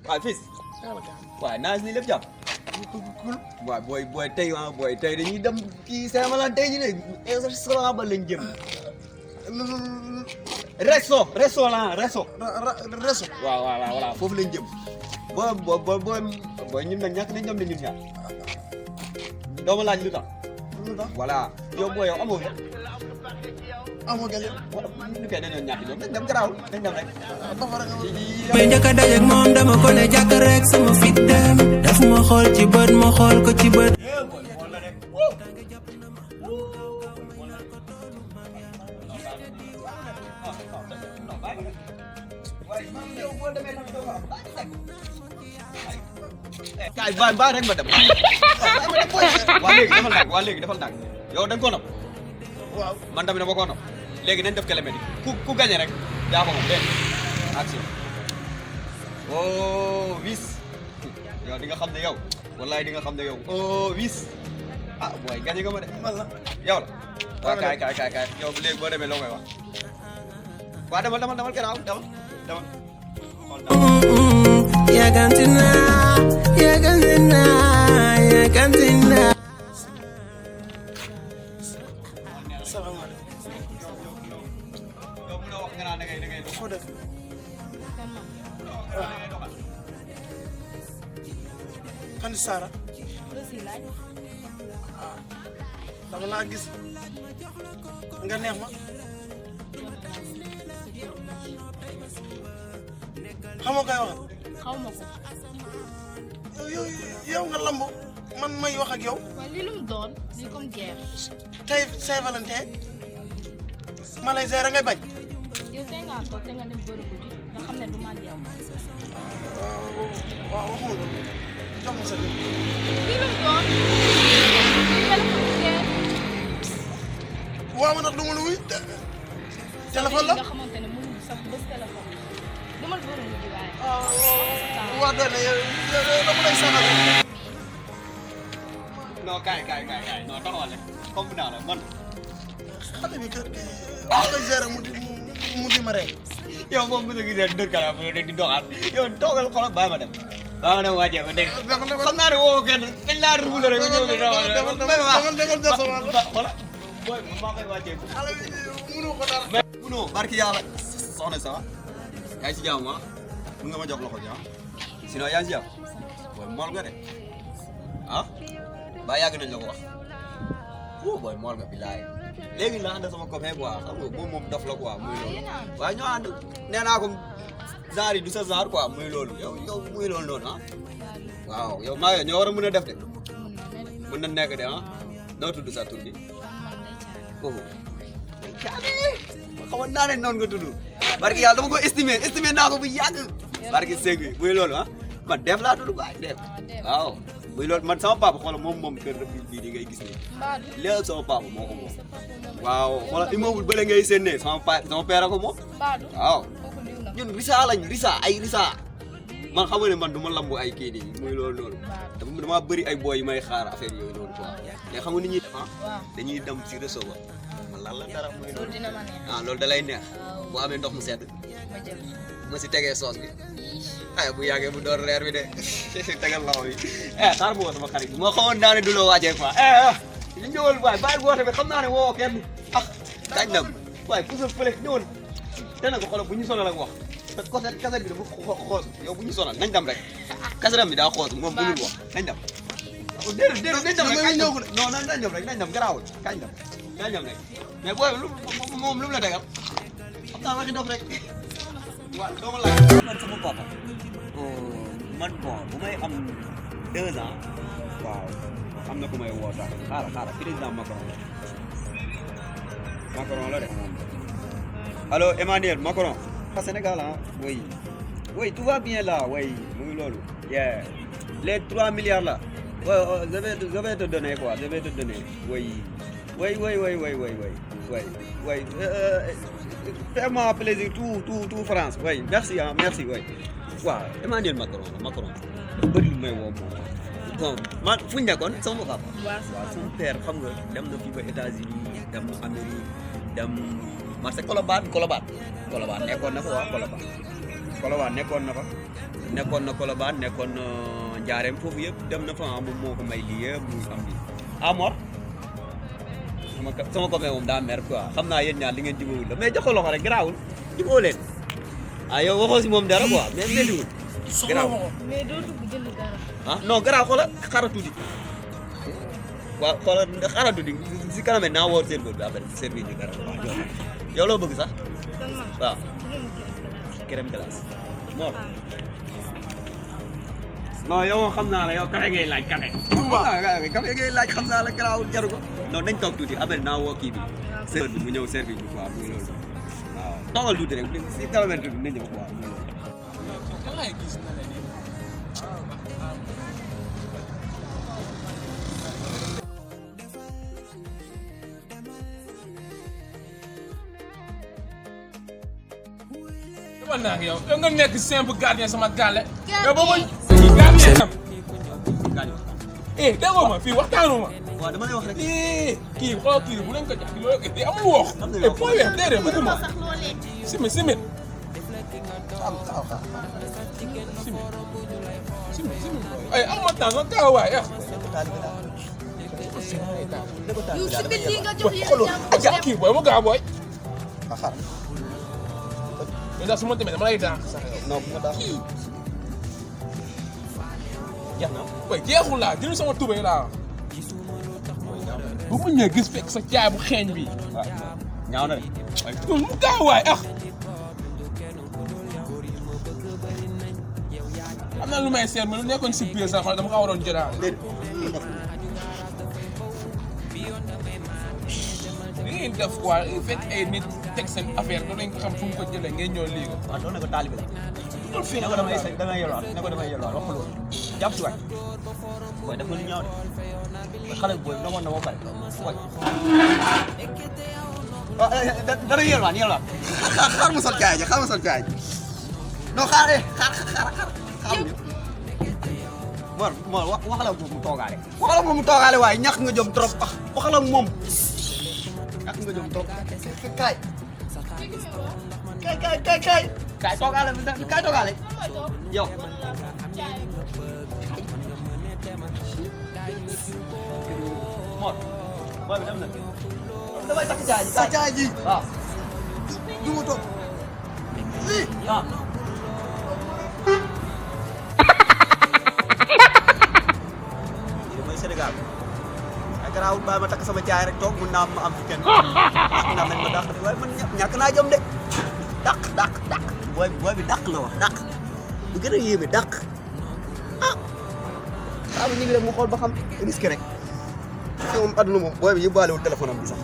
waaw fils waaw naa si lépp jàpp waaw booy tey dañuy dem kii Saint-Valentin tey jii de restaurant ba lañ jëm resto waaw foofu lañ jëm booy ñun nag ñàkk nañ dem ne ñun ñaar doo ma laaj lu tax voilà yow booy yow amoo gën ñu koy dañoo ñàkk ñoom nañ dem garaawul nañ dem rek may njëkk a dajeeg moom dama ko ne jàkk rek sama fit dem daf ma xool ci bët ma xool ko ci bët kaay baa rek ma dem waa léegi defal ndànk yow da nga ko nopp waaw man tamit dama ko nopp léegi nañ def kilomètre yi ku gagné rek yaa ko moom dégg action oh wis yow di nga xam ne yow wallaay di nga xam ne yow oh wis ah booy gagné nga ma de yow la waaw kaay yow léegi boo demee loo koy wax waa demal gannaaw demal yagantina yow mu la wax nga naan da ngay foo def kan Sara dama laa gis nga neex ma xamoo koy waxal xaw ma ko. yow nga lamb man may wax ak yow waaye lii lu mu doon lii comme guerre. tey Saint-Valentin ma lay gérer ngay bañ. yow tey ngaa toog te nga dem bëri ko ji nga xam ne du ma yow. waaw waxuma loolu jox ma sa dëkk. lii lu mu doon. téléphone guerre. waaw ma ndax du ma la wuy téléphone la nga xamante ne mënul sax bés téléphone. demal bëri mu ji waaye. waaw doy na yow dama lay saxal. non kaay non taxawal rek comme naa la man xale bi kër gi koy gérer mu di ma rek. yow moom bu ñu gisee dër kala di doxaat yow toogal xoolal bàyyi ma dem wàccee ko dégg xam naa ne woo kenn dañ laa rubule rek ñëw di xoolal booy maa koy wàccee ko xale bi mënoo ko dara. munoo barki yàlla soxna sa yaa ngi si jàmm mun nga ma jox loxo ja sinon yaa ngi si jàmm booy mool nga de ah ba yàgg nañ la ko wax booy mool nga bilaay léegi la ànd sama copain quoi xam nga moom dof la quoi muy loolu waaye ñoo ànd nee naa ko genre yi du sa genre quoi muy loolu yow muy loolu noonu waaw yow maa ngi ñoo war a mën a def de mën na nekk de noo tudd sa tur bi caane xamoon naa ne noonu nga tudd barki yàlla dama ko estimé naa ko bu yàgg barki sëñ bi muy loolu man def laa tudd baay def waaw muy loolu man sama papa xoolal moom kër bii di ngay gis nii léegi sama papa moo ko moom waaw xoolal immeuble bële ngay séenee sama père ko moom waaw ñun risa lañ ay risa man xam nga ne man du ma lambu ay kii nii muy loolu noonu dama bëri ay boy yi may xaar affaire yooyu noonu quoi mais xam nga nit ñi dañuy dem si réseau ba man lan la dara muy loolu loolu da lay neex boo amee ndox mu sedd ma si tegee soos bi ay bu yàggee bu door reer bi de tegal loxo bi xaar bu woo sama xarit bi moo xamoon naa ne du la waajee quoi ñu ñëwal waay bàyyi woote bi xam naa ne woo kenn dañ dem waaye pousse fële ñëwal dana ko xoolal bu ñu sonal ak wax parce que kaset bi dafa xoos yow bu ñu sonal nañ dem rek kasetam bi daa xoos moom bu ñu wax nañ dem déedéet nañ dem rek non nañ dem rek nañ dem garaawul kañ dem rek mais booy moom lu mu la tegal xam naa waxi dof rek waaw doo ma laaj man sama papa man bon bu may am 2 ans waaw am na ku may woo sax xaaral président Macron la de allo Emmanuel Macron au Sénégal oui tout va bien là oui muy loolu les 3 milliards là je vais te donner quoi oui fais-moi plaisir tout France oui merci oui waaw Emmanuel Macron dafa bëri lu may woo moom bon man fu ñu nekkoon sama papa waaw sama père xam nga dem na fii ba États-Unis dem na Amérique dem marché Colobane nekkoon na fa waa Colobane Colobane nekkoon na fa nekkoon na Colobane nekkoon na Njaareem foofu yëpp dem na fa moom moo ko may lii yëpp muy am lii Amor sama copain moom daa mer quoi xam naa yéen ñaar li ngeen jubóowul la mais jox ko loxo rek garaawul jubóo leen yow waxoo si moom dara quoi mais méttiwul garaawul mais doo dugg jënd dara. non garaaw xoola xara tuuti waaw xoola xara tuuti si kanam naa woor serveur bi après service bi dara waaw jox yow loo bëgg sax waaw crème glace Mor non yow xam naa la yow café ngay laaj café. café ngay laaj xam naa la garaawul jaru ko. non dañ toog tuuti après naa woo kii bi. serveur bi mu ñëw service bi quoi muy loolu waaw toogal tuuti rek si kilomètre bi na ñëw quoi. dama naa yow nga nekk simple gardien sama gàlle. yow ba ma gardien am. déggoo ma fii waxtaanu ma. waaw dama lay wax rek. kii xoolal kii bu leen ko jox loolu amul wax. point weex déedéet bëgguma. simi. simi. am ma temps nga gaaw waay yow si biir lii nga jox yéen kii booy mu gaaw booy. yow daal su ma demee dama lay daax sax yow. non bu ma daax jeex na. booy jeexul laa jël sama tubéy laa. bu mu ñëwee gis fekk sa caay bu xeeñ bi. waaw ñaaw na de. mu gaaw waay am na lu may seet ma lu nekkoon si biir sax dama ko waroon jëlaat. déedéet. li ngeen def quoi il fekk ay nit teg seen affaire doo leen ko xam fu mu ko jëlee ngeen ñëw lii ko. waaw doon na ko taalibe la. loolu fii ne ko damay yelwaat ne ko damay yelwaat wax loolu jàpp si waay booy def nga lu ñaaw de xale booy nomoon na moo pare waay dara yelwaat xaar ma sol caay ji xaar ma sol caay ji non xaar Mor waxala moom mu toogaale waxala moom mu toogaale waaye ñàkk nga jom trop waxala moom ñàkk nga jom trop kaay toogaale yow Mor booy bi dem na damay takk caay ji sa caay ji waaw du ma toog waaw mooy Sénégal ay garaawul bàyyi ma takk sama caay rek toog mun naa am fi kenn mun naa mel ma dàq waaye man ñàkk naa jom de dàq booy bi dàq la wax dàq bu gën a yéeme dàq saa bu ñu ngi dem mu xool ba xam risque rek moom adduna moom booy bi yóbbaale wul téléphone am bi sax